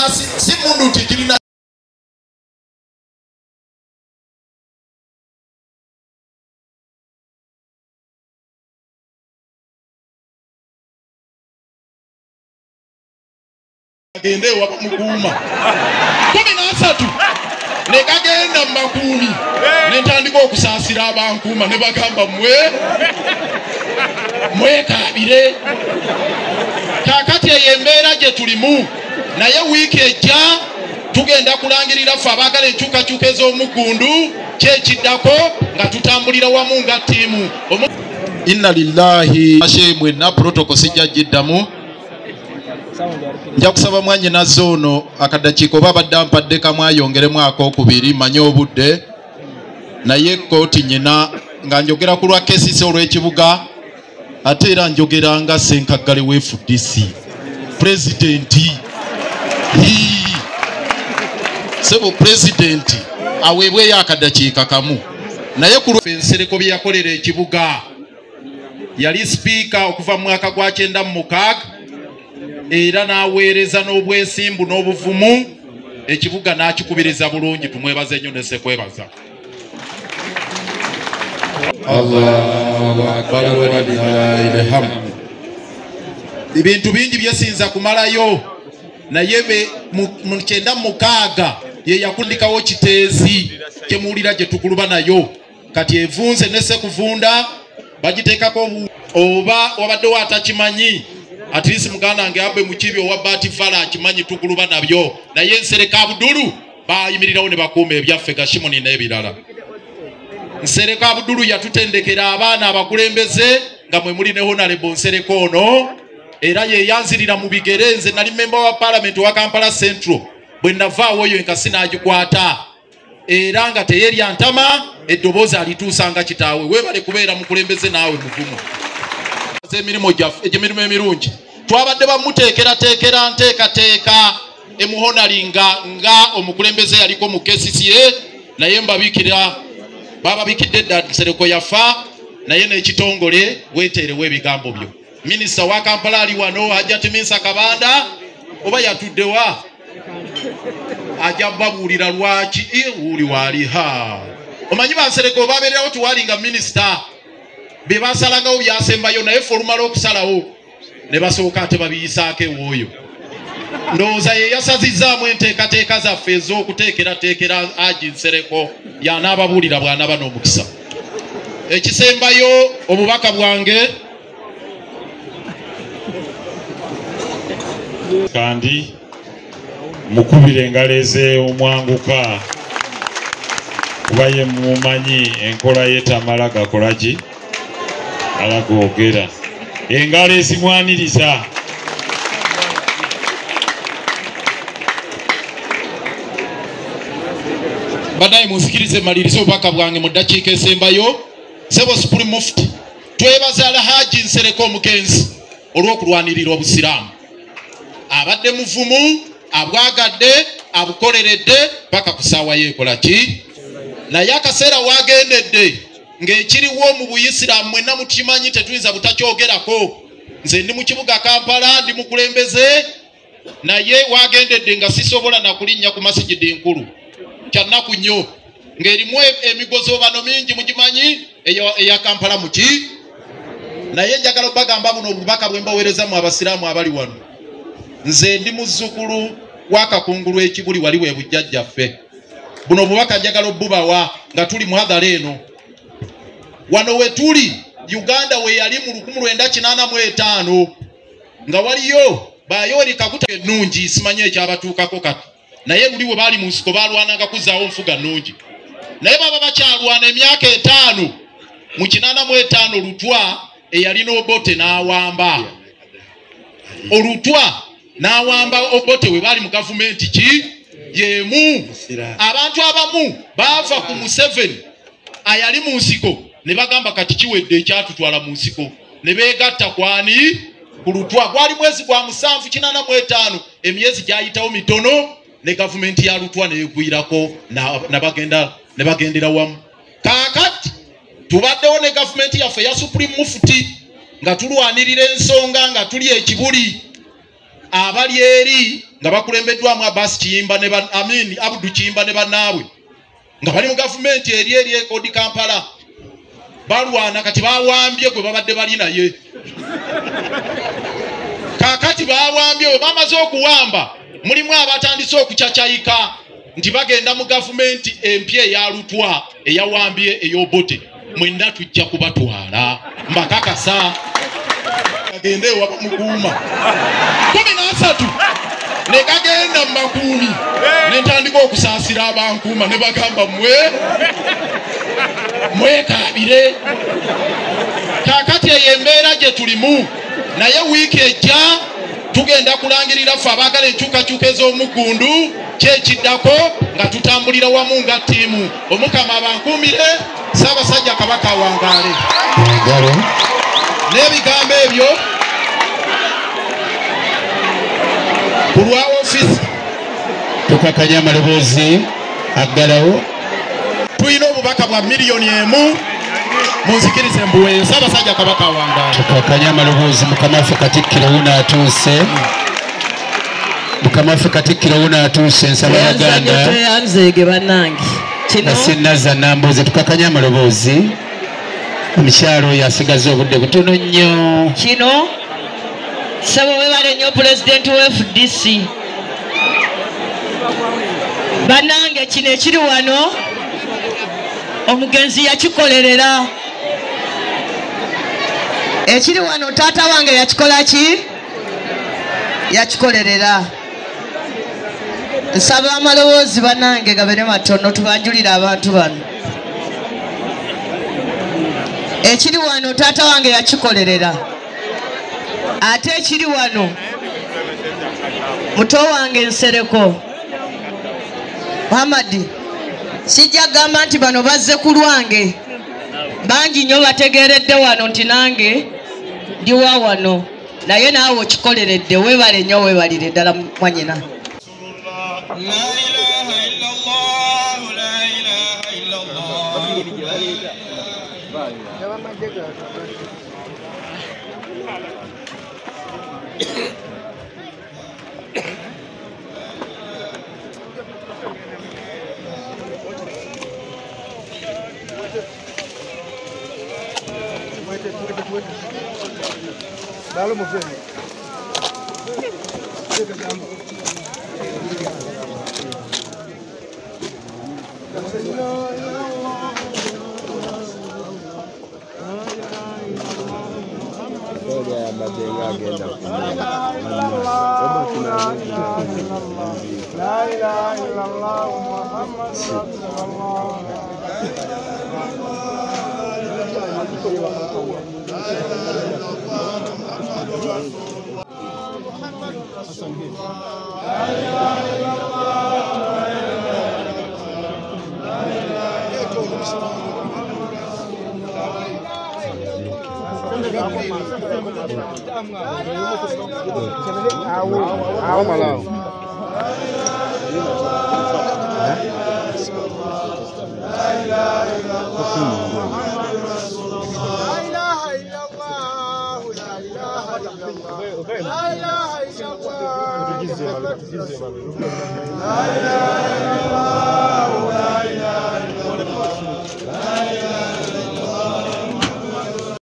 Si mundu nti kirina agende wabamukuuma 13 ne gagenda mu makuumi ne ntandika okusaasira abankuuma ne bagamba mwe mwekaabire. Kaakati eyo embeera gye tulimu, naye wiiki ejja tugenda kulangirira ffe abaagala enkyukakyuka ez'omuggundu kyekiddako nga tutambulira wamu nga ttiimu. Inna lillahi mwenna protocol sijja giddamu. Nja kusaba mwannyinaze ono akadakiika oba abadde ampadde kamu ayongeremu akookubiri manye obudde, naye kkooti nnyina nga njogera ku lwa KCC olw'ekibuga, ate era njogera nga ssenkaggale wa FDC pulezidenti. Sebo pulezidenti aweebweyo akadakiika kamu, naye ku lw'ensereko bye yakolera ekibuga. Yali sipiika okuva mu mwaka gwa 96 era n'aweereza n'obwesimbu n'obuvumu ekibuga n'akikubiriza bulungi. Tumwebaze nnyo ne ssekwebaza. Allahu akbar walillahil hamd. Ebintu bingi byesinza kumalayo, naye mu 96 ye yakundikawo Kiteezi kyemuwulira gye tukuluba nayo. Kati evunze ne ssekuvunda bagiteekako oba wabaddewo atakimanyi, at least muganda wange Abe Mukibi owa Baati Vala akimanyi tukuluba nabyo, naye Nsereko Abudulu bayimirirawo ne bakuuma ebyaffe Gashimoni n'ebirala. Nsereko Abudulu yatutendekera abaana abakulembeze nga mwe muli ne Honorable Nsereko ono, era ye yanzirira mu bigere. Nze nali member wa parliament wa Kampala Central, bwe navaawo oyo enkasi n'agikwata, era nga teyerya ntama, eddoboozi alituusa nga kitaawe. Weebale kubeera mukulembeze naawe muvumu. Emirimu gyaffe emirimu emirungi twabadde bamuteekerateekera nteekateeka emuhonalinga nga omukulembeze yaliko mu KCCA, naye mbabikira bababikidde dda Nsereko yafa, naye n'ekitongole weeteerewo ebigambo byo. Minisita wa Kampala ali wano Hajjati Minsa Kabanda, oba yatuddewa ajja babuulira lwaki wuuli waaliha. Omanyi bansereko babeererawo tiwalinga minisita bye basalangawo byasembayo, naye ffe olumala okusalawo ne basooka ate babiyisaako ewooyo. Ndowooza ye yasazizzaamu enteekateeka zaffe ez'okuteekerateekera Haji Nsereko, y'anaababuulira bw'anaaba n'omukisa. Ekisembayo obubaka bwange kandi mukubire engalo ez'omwanguka kuba ye mumanyi enkola ye tamala gakolaki alagoogera engalo ezimwaniriza. Badaye munzikirize malirize obubaka bwange mu ddakiika esembayo. Sebo Supreme Mufti, twebaza Alhaji Nsereko omugenzi olw'okulwanirira obusiraamu. Abadde muvumu, abwagadde, abukoleredde paka ku ssaawa ye ekola ki. Naye akaseera wagendedde ng'ekiriwo mu buyisiraamu mwenna mukimanyi, tetuyinza butakyogerako. Nze ndi mu kibuga Kampala, ndi mukulembeze, naye wagendedde nga sisobola na kulinnya ku masigidi nkulu. Kyannaku nnyo ng'erimu emigozobano mingi mugimanyi eya Kampala muki. Naye njagala obbagamba buno obubaka bwe mbaweereza mu abasiraamu abali wano. Nze ndi muzzukulu wa Kakungulu ekibuli wali we bujjajjaffe. Buno obubaka njagala obbubawa nga tuli mu hadhara eno. Wano we tuli Uganda we yali mu 1985 nga waliyo Bayoweri Kaguta ennungi, simanyi ekyabatuukako kati, naye luli we baali mu nsiko baalwananga kuzzaawo nfuga nnungi, naye baba bakyalwana emyaka 5 mu 85 Lutwa eyalina Obote n'awamba Olutwa n'awamba Obote we baali mu gavumenti ki yemu. Abantu abamu baava ku Museveni ayali mu nsiko ne bagamba kati kiwedde ekyatutwala mu nsiko, ne beegatta kwani ku Lutwa. Gwali mwezi gwa 7 85, emyezi gyayitawo mitono ne gavumenti ya Lutwa neegwirako ne bagendera wamu. Kaakati tubaddewo ne gavumenti yaffe ya Supreme Mufti nga tulwanirira ensonga nga tuli ekibuli abali eri nga bakulembeddwamu Abbas Kiyimba ne Amin Abdu Kiyimba ne bannaabwe nga bali mu gavumenti eri eri Odi Kampala balwana. Kati bawambye gwe babadde bali naye. Kaakati bawambye, bwe bamaze okuwamba mulimu abatandise okucacayika nti bagenda mu gavumenti empya eya Lutwa eyawambye ey'Obote. Mwenna tujja kubatwala, mbakakasa. Agende ewa bamukuuma 13 ne gagenda mu makuumi, ne ntandika okusaasira abankuuma ne bagamba mmwe mwekaabire. Kaakati eyo embeera gye tulimu, naye wiiki ejja tugenda kulangirira ffe abaagala enkyukakyuka ez'omuggundu kyekiddako nga tutambulira wamu nga ttiimu. Omukama abankuumire, Ssaabasajja Kabaka awangaale. N'ebigambo ebyo ku lwa ofiisi tukakanya amaloboozi aggalawo. Tulina obubaka bwa 1,000,000 munzikirize mbuweeyo. Ssaabasajja Kabaka awangaale. Tukakanya amaloboozi. Mukama waffe Katikkiro wuno atuuse. Mukama waffe Katikkiro wuno atuuse. Nsaba Yaganda tweyanzeege bannange. Nasinnaza Nambuze. Tukakanya amaloboozi. Omukyalo oyo asigaza obudde butono nnyo. Kino ssebo webale nnyo pulezidenti wa FDC. Bannange kino ekiri wano omugenzi yakikolerera. Ekiri wano taata wange yakikola ki? Yakikolerera. Nsaba amaloboozi bannange gabeere matono tubanjulire abantu bano. Ekiri wano taata wange yakikolerera. Ate ekiri wano muto wange Nsereko Muhammad, sijja gamba nti bano bazze ku lwange, bangi nnyo bategeeredde wano nti nange ndi wa wano, naye naawe okikoleredde. Weebale nnyo, weebalire ddala mwannyina. La ilaha illallah, la ilaha illallah, la ilaha